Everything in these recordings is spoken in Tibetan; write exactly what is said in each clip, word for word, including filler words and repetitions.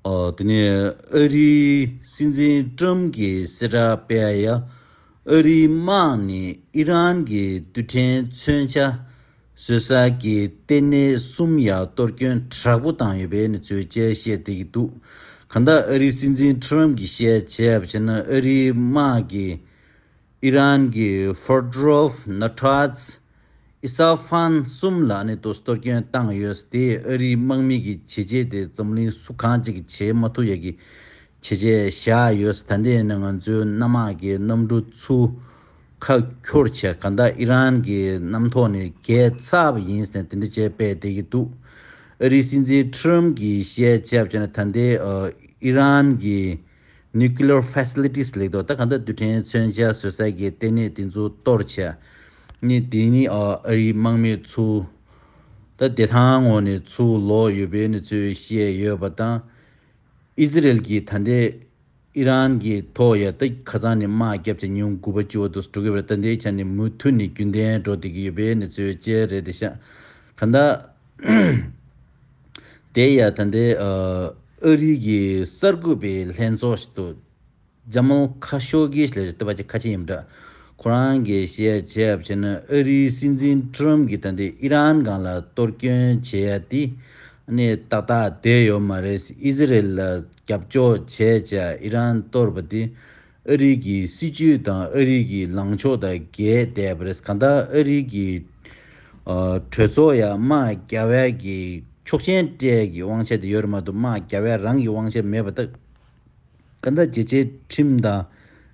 ཨོ། དེ་ནས་ཨ་རིའི་སྲིད་འཛིན་ཀྲམ་གྱིས་གསལ་བསྒྲགས་སྤེལ་ཡ། ཨ་རིའི་དམག་ནི་ཨི་རན་གྱི་རྡུལ་ཕྲན་མཚོན་ཆ་བཟོ་ས་གི་ལྟེ་གནས་གསུམ་ཡ་གཏོར་སྐྱོན་དྲག་པོ་བཏང་ཡོད་པའི་གནས་ཚུལ་བཅས་བཤད་བསྡད་ཀྱི་འདུག་གང་ལྟར་ཨ་རིའི་སྲིད་འཛིན་ཀྲམ་གྱིས་བཤད་བྱས་པ་བྱས་ན། ཨ་རིའི་དམག་གིས་ཨི་རན་གྱི་ཧྥོར་ཌོབ། ནཱ་ཊཱཛ། ཨི་སི་ཧྥཱན་གསུམ་ལ་ནི་ཏོག་གཏོར་སྐྱོན་བཏང་ཡོད། དེ་ཨ་རིའི་དམག་མི་གི་བྱས་རྗེས་དེ་འཛམ་གླིང་སུ་གང་ཅིག་གིས་བྱེད་མ་ཐུབ་ཡ་གི་བྱས་རྗེས་བཞག་ཡོད། ད་ལྟའི་ནི་ང་ཚོའི་གནམ་དམག་གི་གནམ་གྲུ་ཚུར་ཁ་འཁྱོར་བྱས། གང་ལྟར་ཨི་རན་གྱི་གནམ་ཐོག་ནས་རྒྱལ་ཚར་བ་ཡིན་ཟེར་ནས་དེ་འདྲ་བྱས་སྤེལ་བསྡད་ཀྱི་འདུག་ཨ་རིའི་སྲིད་འཛིན་ཁྲམ་གྱིས་བཤད་བྱས་པ་བྱས་ན། ད་ལྟའི་ཨི་རན་གྱི་nuclear facilities ལེགས་ཐོག་ད་གང་ལྟར་རྡུལ་ཕྲན་མཚོན་ཆ་བཟོ་ས་གི་ལྟེ་གནས་དེ་ཚོ་གཏོར་བྱས། ནི་དེ་ནི་ཨ་རིའི་དམག་མི་ཚུར་ད་བདེ་ཐང་ངང་ནས་ཚུར་ལོག་ཡོད་པའི་གནས་ཚུལ་བཤད་ཡོད་པ་དང་། ཨི་ཟི་རེལ་གྱིས་ད་ལྟའི་ཨི་རན་གྱི་ཐོག་ཡ་ད་ཁ་སང་ནས་དམག་བརྒྱབ་བྱས་ཉིན་གུང་པ་བཅུ་པ་དུ་འགྲོ་གི་ཡོད་པ་རེད། ད་ལྟའི་ཆ་ནས་མུ་མཐུད་ནས་རྒྱུན་ལྡན་འགྲོ་བསྡད་ཀྱི་ཡོད་པའི་གནས་ཚུལ་བཅས་རེད་དེ་ཤག་གང་ལྟར། དེ་ཡ་ད་ལྟའི་ཨ་རི་གི་གསར་འགོད་པའི་ལྷན་ཚོགས་ཤིག་ཏུ་ཇ་མལ་ཁ་ཤོ་གི་ལས་ལྟོས་པ་ཅིག་ཁ་ཆེ་ཡིན་འདྲ། ཁོ་རང་གིས་བཤད་བྱས་པ་བྱས་ན། ཨ་རིའི་སྲིད་འཛིན་ཀྲམ་གྱིས་ད་ལྟའི་ཨི་རན་སྒང་ལ་གཏོར་སྐྱོན་བྱེད་ཡ་དེ་ནི་ཏག་ཏག་བསྡད་ཡོད་མ་རེད། ཨི་ཟི་རེལ་ལ་རྒྱབ་སྐྱོར་བྱས་བྱས་ཨི་རན་གཏོར་བ་དེ་ཨ་རི་གི་སྲིད་ཇུས་དང་ཨ་རི་གི་ལངས་ཕྱོགས་དང་འགལ་བསྡད་པ་རེད། གང་ལྟར་ཨ་རི་གི་ཨ་གྲོས་ཚོགས་ཡ་དམག་རྒྱག་ཡ་གི་ཆོག་མཆན་སྤྲད་ཀྱི་དབང་ཆ་དེ་ཡོད་རེད་མ་གཏོགས་དམག་རྒྱག་ཡ་རང་གི་དབང་ཆ་མེད་པ་ད། གང་ལྟར་རྒྱལ་སྤྱིའི་ཁྲིམས་དང་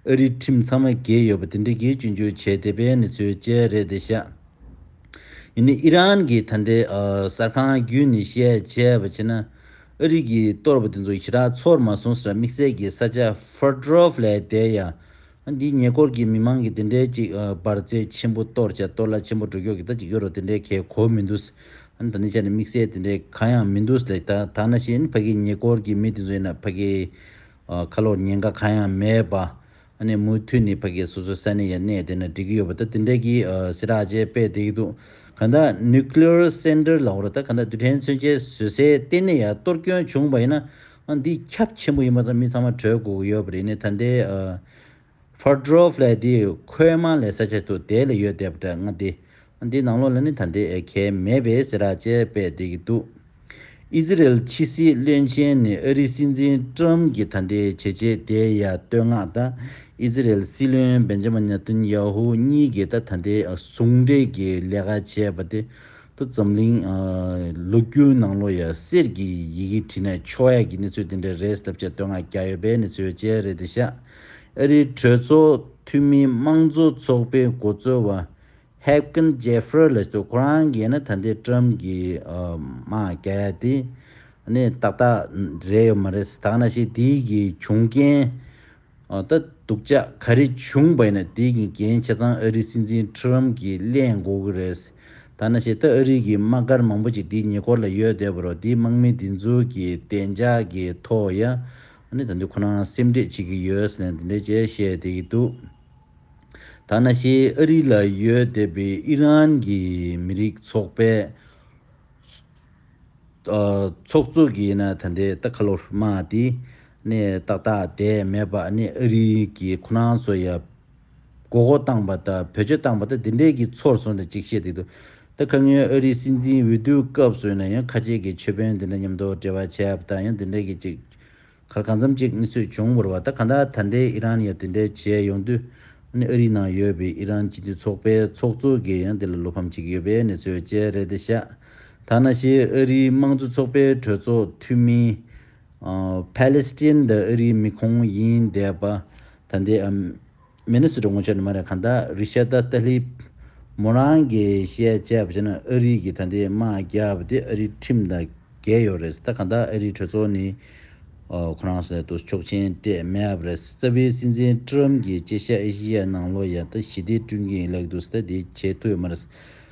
ཨ་རིའི་ཁྲིམས་ཚང་མ་འགལ་ཡོད་པ་དེ་འདྲ་གི་སྐྱོན་བརྗོད་བྱས་བསྡད་པའི་གནས་ཚུལ་བཅས་རེད་དེ་ཤག་ཡིན་ནའི་ཨི་རན་གྱིས་ད་ལྟའི་ཨ་གསར་ཁང་བརྒྱུད་ནས་བཤད་བྱས་པ་བྱས་ན། ཨ་རི་གིས་གཏོར་བ་དེ་ཚོ་ཞེ་དྲག་ཚོར་མ་སོང་ཟེར། དམིགས་བསལ་གྱི་ས་ཆ་ཧྥོར་ཌོབ་ལབ་དེ་ཡ། ཨ་འདིའི་ཉེ་འཁོར་གྱི་མི་མང་གིས་དེ་འདྲའི་ཅིག་ཨ་འབར་རྫས་ཆེན་པོ་གཏོར་བྱས་གཏོར་བརླག་ཆེན་པོ་འགྲོ་རྒྱུ་གི་ད་ཅིག་ཡོད་རེད། དེ་འདྲའི་གལ་གོ་མི་འདུག་ཨ་ནི་ད་ནི་ཆ་ནས་དམིགས་བསལ་དེ་འདྲའི་གང་ཡང་མི་འདུག་ལབ། ད་ད་ནང་བཞིན་ཕ་གིའི་ཉེ་འཁོར་གྱི་མི་དེ་ཚོ་ཡིན་ན་ཕ་གིའི་ཨ་ཁ་ལོར་ཉེན་ཁ་གང་ཡང་མེད་པ། ཨ་ནི་མུ་མཐུད་ནས་ཕ་གིའི་སོ་སོའི་ས་གནས་ཡ་གནས་བསྡད་ན་འགྲིག་གི་ཡོད་པ་ད་དེ་འདྲ་གི་ཨ་གསལ་བསྒྲགས་བྱས་སྤེལ་བསྡད་ཀྱི་འདུག་གང་ལྟར་nuclear center ལབ་དགོས་རེད། ད་གང་ལྟར་རྡུལ་ཕྲན་མཚོན་ཆའི་བཟོ་སའི་ལྟེ་གནས་ཡ་གཏོར་སྐྱོན་བྱུང་བ་ཡིན་ན། ཨ་འདི་ཁྱབ་ཆེན་པོ་ཡིན་པ་ཙམ་མི་ཚང་མ་གྲོལ་དགོས་ཀྱི་ཡོད་པ་རེད། ནི་ད་ལྟའི་ཨ་ཧྥོར་ཌོབ་ལབ་དེ་ཁོའི་མ་ལས་ས་ཆ་དུ་དེ་ལ་ཡོད་བསྡད་པ་འདྲ་ང་དེ། འདི་ནང་ལོགས་ལ་ནི་ད་ལྟའི་ཨེ་གལ་མེད་པའི་གསལ་བསྒྲགས་བཅས་སྤེལ་བསྡད་ཀྱི་འདུག་ཨི་ཟི་རེལ་ཕྱི་སྲིད་བློན་ཆེན་ནས་ཨ་རིའི་སྲིད་འཛིན་ཀྲམ་གྱི་ད་ལྟའི་བྱས་རྗེས་དེ་ཡ་བསྟོད་བསྔགས་དང་། ཨི་ཟི་རེལ་སྲིད་བློན་བེན་ཇ་མིན་ནེ་ཐན་ཡ་ཧུ་གཉིས་ཀྱིས་ད་ད་ལྟའི་ཨ་ཟུང་འབྲེལ་གྱི་ལས་ཀ་བྱས་པ་དེ་ད་འཛམ་གླིང་ཨ་ལོ་རྒྱུས་ནང་ལོགས་ཡ་གསེར་གྱི་ཡི་གེ་བྲིས་ན་ཆོག་ཡ་གི་གནས་ཚུལ་དེ་འདྲ་རེད་ལབ་བྱས་བསྟོད་བསྔགས་བརྒྱབ་ཡོད་པའི་གནས་ཚུལ་བཅས་རེད་དེ་ཤག་ཨ་རིའི་གྲོས་ཚོགས་འཐུས་མི་དམངས་གཙོ་ཚོགས་པའི་འགོ་གཙོ་བ་ཧེབ་ཀིན་ཇེ་ཧྥེ་རི་ལབ་དུས་ཁོ་རང་གིས་ན་ད་ལྟའི་ཀྲམ་གྱི་ཨ་དམག་རྒྱག་ཡ་དེ་ནི་ཏག་ཏག་རེད་ཡོད་མ་རེད། ད་ག་ནང་བཞིན་དེའི་གི་བྱུང་རྐྱེན་ཨ་ད་སྡུག་ཅག་ག་རེ་བྱུང་བ་ཡིན་ན་དེའི་གི་འགན་ཆ་ཚང་ཨ་རིའི་སྲིད་འཛིན་ཁྲམ་གྱིས་ལེན་དགོས་ཀྱི་རེད། ད་ག་ནང་བཞིན་ད་ཨ་རི་གི་དམག་སྒར་མང་པོ་ཅིག་དེའི་ཉེ་འཁོར་ལ་ཡོད་བསྡད་པ་རེད། དེའི་དམག་མི་དེ་ཚོ་གི་བདེ་འཇགས་ཀྱི་ཐོག་ཡ་ཨ་ནི་ད་འདི་ཁོ་རང་སེམས་ཁྲལ་བྱེད་ཀྱི་ཡོད་ཟེར་ནས་དེ་འདྲ་བྱས་བཤད་བསྡད་ཀྱི་འདུག་ད་ནང་བཞིན་ཨ་རི་ལ་ཡོད་བསྡད་པའི་ཨི་རན་གྱི་མི་རིགས་ཚོགས་པའི་ཨ་ཚོགས་གཙོ་གིས་ན་ད་ལྟའི་ད་ཁ་ལོ་དམག་དེ་ནས་ཏག་ཏག་བསྡད་མེད་པ་ནི་ཨ་རི་གི་ཁོ་རང་ཚོ་ཡ་མགོ་སྐོར་བཏང་པ་དང་བེད་སྤྱོད་བཏང་པ་དང་དེ་འདྲས་ཀྱི་ཚོར་སོང་དང་གཅིག་བཤད་དེ་འདུག་ད་ཁ་སྔོན་ཨ་རིའི་སྲིད་འཛིན་འོས་བསྡུ་སྐབས་སུ་ཡིན་ན་ཡང་ཁ་ཆེ་གི་ཆོས་དཔོན་དེ་འདྲ་མཉམ་དུ་འབྲེལ་བ་བྱས་པ་དང་ཡང་དེ་འདྲས་ཀྱི་གཅིག་ག་གང་འཚམ་གཅིག་གནས་ཚུལ་བྱུང་བ་རེད་པ། ད་གང་ལྟར་ད་ལྟའི་ཨི་རན་ཡང་དེ་འདྲས་བྱས་ཡོང་དུས་ཨ་ནི་ཨ་རིའི་ནང་ཡོད་པའི་ཨི་རན་སྤྱི་མཐུན་ཚོགས་པའི་ཚོགས་གཙོ་གིས་ཡང་དེ་ལ་བློ་ཕམ་བྱེད་ཀྱི་ཡོད་པའི་གནས་ཚུལ་བཅས་རེད་དེ་ཤག་ད་ནང་བཞིན་ཨ་རིའི་དམངས་གཙོ་ཚོགས་པའི་གྲོས་ཚོགས་འཐུས་མི་ཨ་ཕ་ལེ་སི་ཐན་དང་ཨ་རིའི་མི་ཁོངས་ཡིན་བསྡད་པ་ད་ལྟའི་ཨམ། མི་ནི་སི་ཊ་ངོ་ཆ་ནི་མ་རེད། གང་ལྟར་རི་ཤ་ད་ཏཱ་ལིབ་མོ་རང་གིས་བཤད་བྱས་པ་བྱས་ན་ཨ་རི་གིས་ད་ལྟའི་དམག་རྒྱག་པ་དེ་ཨ་རིའི་ཁྲིམས་དང་འགལ་ཡོད་རེད། ད་གང་ལྟར་ཨ་རིའི་གྲོས་ཚོགས་ནི་ཨོ་ཁོ་རང་ཚོ་ལ་ཆོག་མཆན་སྤྲད་མེད་པ་རེད། རྩ་བའི་སྲིད་འཛིན་ཀྲམ་གྱིས་དཀྱིལ་ཤར་ཨེ་ཤི་ཡའི་ནང་ལོགས་ཡ་ད་ཞི་བདེ་བསྐྲུན་གྱི་ཡིན་ལབ་ཀྱི་འདུག་ད་དེ་བྱེད་ཐུབ་ཡོད་མ་རེད།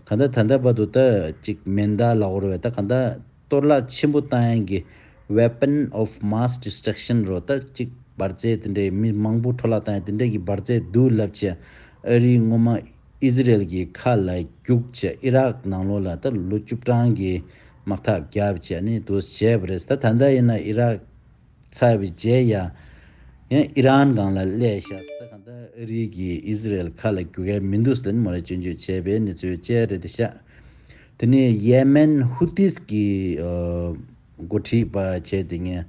གང་ལྟར་ད་ལྟ་བར་དུ་ད་ཅིག་མེ་མདའ་ལབ་དགོས་རེད་པས། ད་གང་ལྟར་གཏོར་བརླག་ཆེན་པོ་བཏང་ཡག་གི་weapon of mass destruction རོ། ད་ཅིག་འབར་རྫས་དེ་འདྲའི་མི་མང་པོ་འཕྲོ་བརླག་བཏང་ཡག་དེ་འདྲའི་གི་འབར་རྫས་འདུག་ལབ་བྱས་ཨ་རིས་སྔོན་མ་ཨི་ཟི་རེལ་གྱི་ཁ་ལ་རྒྱུགས་བྱས་ཨི་རག་ནང་ལོགས་ལ་ད་ལོ་བཅུ་གྲངས་ཀྱི་དམག་འཐབ་བརྒྱབ་བྱས་ནི་འདུག་བྱས་པ་རེད། ད་ད་ལྟ་ཡིན་ན་ཨི་རག་ ཚར་བའི་རྗེས་ཡ། ཡང་ཨི་རན་སྒང་ལ་སླེབས་ཤག་ད་གང་ལྟར་ཨ་རི་གིས་ཨི་ཟི་རེལ་ཁ་ལ་རྒྱུག་མཁན་མི་འདུག་ཟེར་ནས་མོ་རང་སྐྱོན་བརྗོད་བྱས་པའི་གནས་ཚུལ་བཅས་རེད་དེ་ཤག་དེ་ནས་ཡེ་མེན་ཧུ་ཏིས་ཀྱི་འགོ་ཁྲིད་པ་བྱས་དེ་ངས་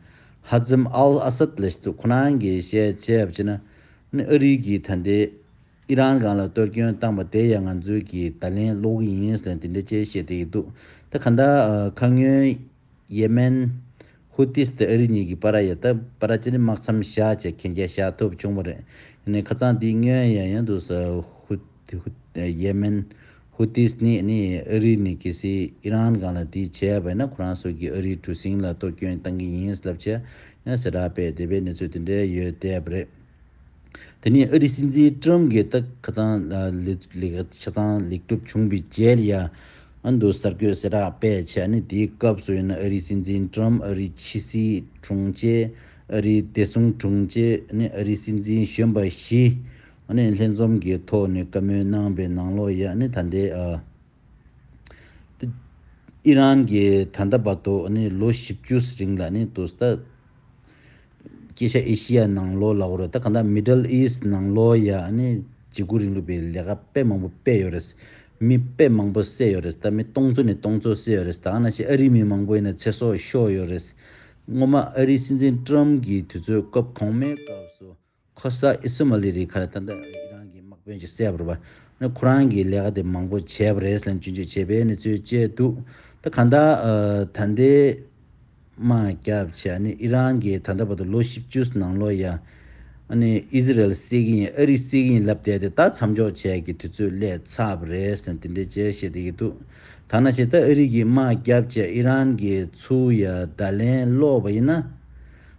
ཧ་ཛིམ་ཨལ་ཨ་སད་ལབ་ཞིག་འདུག་ཁོ་རང་གིས་བཤད་བྱས་པ་བྱས་ན་ནི་ཨ་རི་གིས་ད་ལྟའི་ཨི་རན་སྒང་ལ་གཏོར་སྐྱོན་བཏང་པ་དེ་ཡང་ང་ཚོས་ཀྱིས་བརྡ་ལན་སློག་གི་ཡིན་ཟེར་ནས་དེ་འདྲ་ཅིག་བཤད་བསྡད་ཀྱི་འདུག་ད་གང་ལྟར་ཁ་སྔོན་ཡེ་མེན་ཧུ་ཏིས་དེ་ཨ་རི་གཉིས་ཀྱི་བར་ཡ་ད་བར་ཅི་ནི་དམག་མཚམས་བཞག་བྱས་གན་རྒྱ་བཞག་ཐུབ་བྱུང་བ་རེད། ཡིན་ནའི་ཁ་སང་འདི་སྔོན་ཡང་ཡང་འདུག་ས་ཧུ་ཧུ་ཡེ་མེན་ཧུ་ཏིས་ནི་ནི་ཨ་རི་ནི་གལ་སྲིད་ཨི་རན་སྒང་ལ་འདི་བྱས་པ་ཡིན་ན་ཁོ་རང་ཚོ་གིས་ཨ་རིའི་གྲུ་གཟིངས་ལ་གཏོར་སྐྱོན་བཏང་གི་ཡིན་ལབ་བྱས་ཡང་གསལ་བསྒྲགས་སྤེལ་བསྡད་པའི་གནས་ཚུལ་དེ་འདྲ་ཡོད་བསྡད་པ་རེད། དེ་ནས་ཨ་རིའི་སྲིད་འཛིན་ཀྲམ་གྱིས་ད་ཁ་སང་ལ་ལས་ལས་ཆ་ཚང་ལེགས་གྲུབ་བྱུང་བའི་རྗེས་ལ་ཡ་ཨ་འདུ་གསར་འགོད་གསལ་བསྒྲགས་སྤེལ་བྱས་ནས་དེའི་སྐབས་སུ་ཡིན་ན་ཨ་རིའི་སྲིད་འཛིན་ཀྲམ་ཨ་རིའི་ཕྱི་སྲིད་དྲུང་ཆེ། ཨ་རིའི་བདེ་སྲུང་དྲུང་ཆེ་ནི་ཨ་རིའི་སྲིད་འཛིན་གཞོན་པ་བཞི་ནི་ལྷན་འཛོམས་ཀྱི་ཐོག་ནས་བཀའ་མོལ་གནང་བའི་ནང་ལོགས་ཡ་ནི་ད་ལྟའི་ཨ། ཏེ་ཨི་རན་གྱིས་ད་ལྟ་བར་དུ་ནི་ལོ་བཞི་བཅུ་རིང་ལ་ནི་དུས་ད་སྐྱེ་ཤ་ཨེ་ཤི་ཡ་ནང་ལོགས་ལ་འོ་རེད། ད་གང་ལྟར་Middle East་ནང་ལོགས་ཡ་ནི་འཇིགས་སྐུལ་རིང་ལུགས་པའི་ལས་ཀ་དཔེ་མང་པོ་སྤེལ་ཡོད་རེད། མི་དཔེ་མང་པོ་བསད་ཡོད་རེད། ད་མི་སྟོང་ཚོ་ནས་སྟོང་ཚོ་བསད་ཡོད་རེད། ད་ནང་བཞིན་ཨ་རི་མི་མང་པོ་ཡིན་ན་ཚེ་སྲོག་ཤོར་ཡོད་རེད། སྔོན་མ་ཨ་རིའི་སྲིད་འཛིན་ཀྲམ་གྱི་དུས་ཚོད་སྐབས་གོང་མའི་སྐབས་སུ། ཁོ་ས་ཨི་སི་མ་ལི་རི་ཁ་ལ་ད་ལྟ་ཨི་རན་གྱི་དམག་དཔོན་ཅིག་བསད་པ་རེད་པ། ནི་ཁོ་རང་གིས་ལས་ཀ་དེ་མང་པོ་བྱས་པ་རེད་ཟེར་ནས་སྐྱོན་བརྗོད་བྱས་པའི་གནས་ཚུལ་བཅས་འདུག་ད་གང་ལྟར་ཨ་ད་ལྟའི་དམག་རྒྱབ་བྱས་ནི་ཨི་རན་གྱིས་ད་ལྟ་བར་དུ་ལོ་བཞི་བཅུ་ནང་ལོགས་ཡ་ཨ་ནི་ཨི་ཟི་རེལ་བསད་ཀྱི་ཡིན་ཨ་རི་བསད་ཀྱི་ཡིན་ལབ་བསྡད་དེ་ད་མཚམས་འཇོག་བྱས་ཀྱི་དུས་ཚོད་སླེབས་ཚར་བ་རེད་ཟེར་ནས་དེ་འདྲའི་བྱས་བཤད་བསྡད་ཀྱི་འདུག་ད་ནང་བཞིན་ད་ཨ་རི་གིས་དམག་རྒྱབ་བྱས་ཨི་རན་གྱིས་ཚུར་ཡ་བརྡ་ལན་སློག་པ་ཡིན་ན་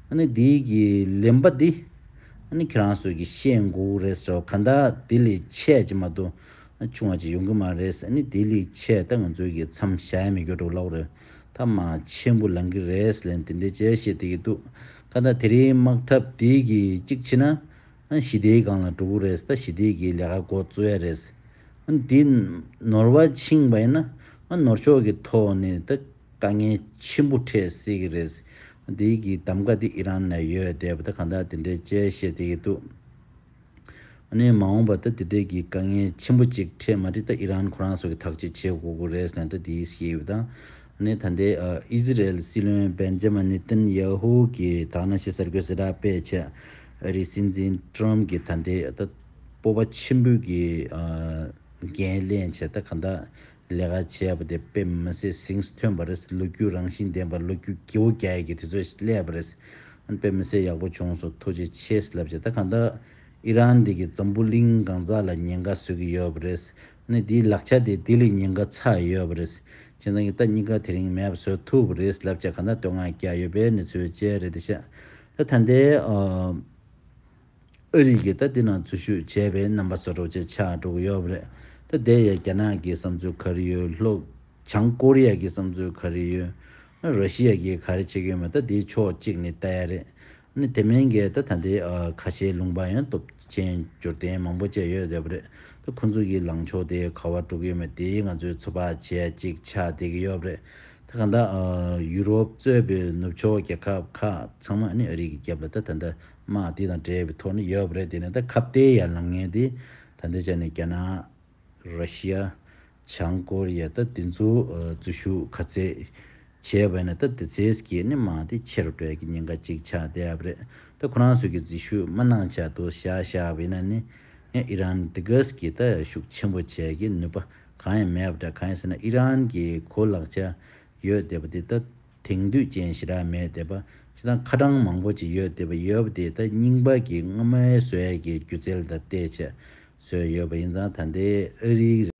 ཨ་ནི་དེའི་གི་ལན་པ་འདི། ཨ་ནི་ཁྱེད་རང་ཚོ་གིས་ཤེས་དགོས་རེད་ཟེར་བ་གང་ལྟར་དེ་ལས་ཆེ་ཅིག་མ་གཏོགས་ཆུང་བ་ཅིག་ཡོང་གི་མ་རེད། ཨ་ནི་དེ་ལས་ཆེ་ད་ང་ཚོའི་གི་མཚམས་བཞག་ཡ་མེད་རྒྱུ་འགྲོ་ལབ་རེད། ད་མ་ཆེན་པོ་ལང་གི་རེད་ལན་དེ་འདྲའི་བྱས་བཤད་བསྡད་ཀྱི་འདུག་གང་ལྟར་དེ་རིང་དམག་འཐབ་དེ་གི་གཅིག་ཕྱིན་ན་ཨ་ཞི་བདེའི་སྒང་ལ་འགྲོ་གི་རེད། ད་ཞི་བདེ་གི་ལས་ཀ་འགོ་བཙུགས་ཡ་རེད། ཨ་ནི་དེ་ནོར་བ་ཕྱིན་པ་ཡིན་ན་ཨ་ནོར་ཕྱོགས་ཀྱི་ཐོག་ནས་ད། དཀའ་ངལ་ཆེན་པོ་འཕྲད་སྲིད་ཀྱི་རེད། འདི་གི་གདམ་ག་འདི་ཨི་རན་ནས་ཡོད་བསྡད་པ་ད་གང་ལྟར་དེ་འདྲའི་བྱས་བཤད་བསྡད་ཀྱི་འདུག་ཨ་ནི་མ་འོངས་པ་ད་དེ་འདྲའི་གི་དཀའ་ངལ་ཆེན་པོ་ཅིག་འཕྲད་མ་འགྲིག་ད་ཨི་རན་ཁོ་རང་ཚོ་གི་ཐག་གཅོད་བྱེད་དགོས་ཀྱི་རེད་ཟེར་ནས་ད་དེའི་བཤད་ཡོད་དང་། ཨ་ནི་ད་ལྟའི་ཨི་ཟི་རེལ་སྲིད་བློན་བེན་ཇ་མིན་ནེ་ཏན་ཡ་ཧུ་གིས་ད་ནང་བཞིན་གསར་འགོད་གསལ་བསྒྲགས་སྤེལ་བྱས་ཨ་རིའི་སྲིད་འཛིན་ཏྲམ་གྱིས་ད་ལྟའི་ད་སྤོབས་པ་ཆེན་པོའི་གི་འགན་ལེན་བྱས་ད་གང་ལྟར། ལས་ཀ་བྱས་པ་དེ་དཔེ་མི་སྲིད་གཟེངས་སུ་ཐོན་པ་རེད། ལོ་རྒྱུས་རང་བཞིན་ལྡན་པ་ལོ་རྒྱུས་བརྒྱ་པོ་རྒྱག་ཡས་ཀྱི་དུས་ཚོད་སླེབས་པ་རེད། ཨ་ནི་དཔེ་མི་སྲིད་ཡག་པོ་བྱུང་སོང་ཐུགས་རྗེ་ཆེ་ལབ་བྱས་ད་གང་ལྟར་ཨི་རན་འདི་གི་འཛམ་བུ་གླིང་གང་ཟག་ལ་ཉེན་ཁ་བཟོ་གི་ཡོད་པ་རེད། ཨ་ནི་འདིའི་ལག་ཆ་དེ་དེ་ལས་ཉེན་ཁ་ཚ་ཡོད་པ་རེད། བྱས་ཙང་གི་ད་གཉིས་ཀ་དེ་རིང་མེད་པ་བཟོ་ཐུབ་པ་རེད་ལབ་བྱས་གང་ལྟར་བསྟོད་བསྔགས་རྒྱག་ཡོད་པའི་གནས་ཚུལ་བཅས་རེད་དེ་ཤག་ད་ད་ལྟའི་ཨ། ཨ་རི་གིས་ད་དེ་ནང་འཛུལ་ཞུགས་བྱས་པའི་རྣམ་པ་བཟོ་འདྲ་ཅིག་ཆགས་འགྲོ་གི་ཡོད་པ་རེད། ད་དེ་ཡ་རྒྱ་ནག་གི་བསམ་ཚུལ་ག་རེ་ཡོད་ལྷོ་བྱང་ཀོ་རི་ཡ་གི་བསམ་ཚུལ་ག་རེ་ཡོད། ར་ཤི་ཡ་གིས་ག་རེ་བྱེད་ཀྱི་ཡོད་མེད་ད་དེའི་ཕྱོགས་གཅིག་ནས་ལྟ་ཡ་རེད། ནི་དེ་མིན་གྱི་ད་ད་ལྟའི་ཨ་ཁ་ཤས་ལུང་པ་ཡང་སྟོབས་ཆེན་འབྱོར་ལྡན་མང་པོ་བཅས་ཡོད་བསྡད་པ་རེད། ད་ཁོ་ཚོ་གི་ལངས་ཕྱོགས་དེ་ག་བ་འགྲོ་གི་ཡོད་མེད་དེ་ང་ཚོས་ཚོད་དཔག་བྱེད་ཡ་གཅིག་ཆགས་བསྡད་ཀྱི་ཡོད་པ་རེད། ད་གང་ལྟར་ཨ་ཡུ་རོབ་གཙོས་པའི་ནུབ་ཕྱོགས་རྒྱལ་ཁབ་ཁག་ཚང་མ་ནི་ཨ་རི་གི་རྒྱབ་ལ་ད་ད་ལྟ་དམག་དེ་དང་འབྲེལ་བའི་ཐོག་ནས་ཡོད་པ་རེད། དེ་ནས་ད་ཁ་གཏད་ཡར་ལངས་མཁན་དེ་ད་ལྟའི་ཆ་ནས་རྒྱ་ནག་ར་ཤི་ཡ། བྱང་ཀོ་རི་ཡ་ད་དེ་ཚོ་འཛུལ་ཞུགས་ག་ཚད་བྱས་པ་ཡིན་ན་ད་དེ་ཚོའི་གི་ནི་དམག་དེ་ཆེ་རུ་འགྲོ་ཡ་གི་ཉེན་ཁ་ཅིག་ཆགས་བསྡད་ཡོད་པ་རེད། ད་ཁོ་རང་ཚོ་གི་འཛུལ་ཞུགས་མ་གནང་ཆ་དུ་བཞག་བཞག་པ་ཡིན་ན་ནི་ཡང་ཨི་རན་དེ་གས་གི་ད་ཤུགས་ཆེན་པོ་བྱས་ཀྱི་ནུས་པ་གང་ཡང་མེད་པ་འདྲ། གང་ཡིན་ཟེར་ན་ཨི་རན་གི་གོ་ལག་ཆ་ཡོད་བསྡད་པ་དེ་ད་དེང་དུས་ཅན་ཞེ་དྲག་མེད་བསྡད་པ་ཅི་དང་ཁ་གྲངས་མང་པོ་ཅིག་ཡོད་བསྡད་པ་ཡོད་པ་དེ་ད་རྙིང་པ་གི་སྔ་མའི་བཟོ་ཡ་གི་སྒྱུ་རྩལ་དང་བལྟས་བྱས་བཟོས་ཡོད་པ་ཡིན་ཙང་ད་ལྟའི་ཨ་རིའི་